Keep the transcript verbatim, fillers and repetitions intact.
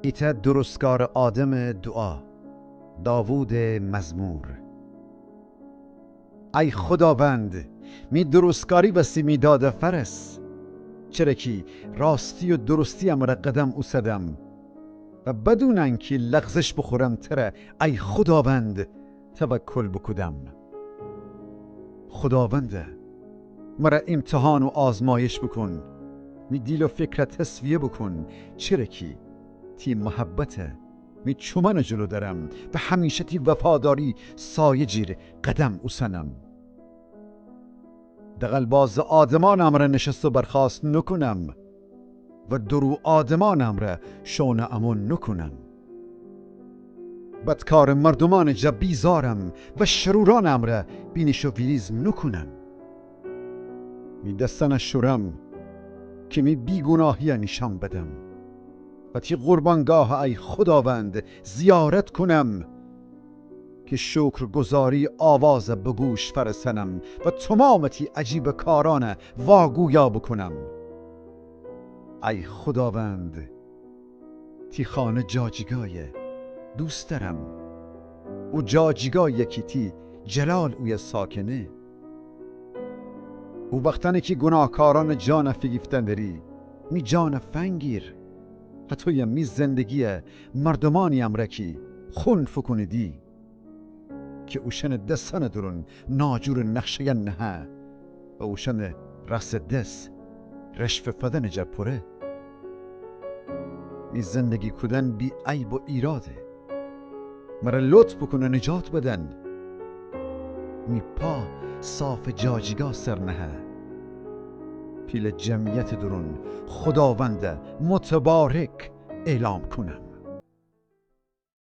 ایتأ درستکارٚ آدمٚ دوعا. داوودٚ مزمور. ای خوداوند، می درستکاری وستی می داد فرس، چره کی راستی و درستی امرأ قدم اوسدم و بدون انکی لغزش بوخورم تره، ای خوداوند، توکل بوکودم. خوداونده، مره ایمتحان و آزمایش بوکون، می دیل و فکره تصفیه بوکون، چره کی تی محبته می چومأنٚ جلو دأرم و همیشه تی وفاداری سایه جیر قدم اوسنم. دغلبازٚ آدمأنٚ امرأ نشست و برخاست نوکونم و دورو آدمأنٚ امرأ شؤنٚ امون نوکونم. بدکارٚ مردومأنٚ جا بیزارم و شرورأنٚ امرأ بینیش و ویریز نوکونم. می دسأنه شورم کی می بیگوناهیه نیشأن بدم و تی قربانگاهه، ای خوداوند، زیارت کونم کی شکرگزاری آوازه به گوش فأرسأنم و تومامٚ تی عجیبٚ کارأنه واگویا بوکونم. ای خوداوند، تی خانه جاجیگایه دوست دأرم، او جاجیگایه کی تی جلال اویه ساکنه. او وختأنی کی گوناهکارأنٚ جانه فیگیفتن دری، می جانه فنگیر. هطویم می زندگیه مردومأنی امرأ کی خون فوکونیدی، کی اوشأنٚ دسأنٚ دورون ناجورٚ نقشه‌یأن نهه و اوشأنٚ رأسٚ دس رشوه فدنٚ جا پوره. می زندگی کودن بی عیب و ایراده. مره لطف بوکون و نجات بدن. می پا صافٚ جاجیگا سر نهه. پیلٚ جمعیتٚ دورون خوداونده متبارک اعلام کونم.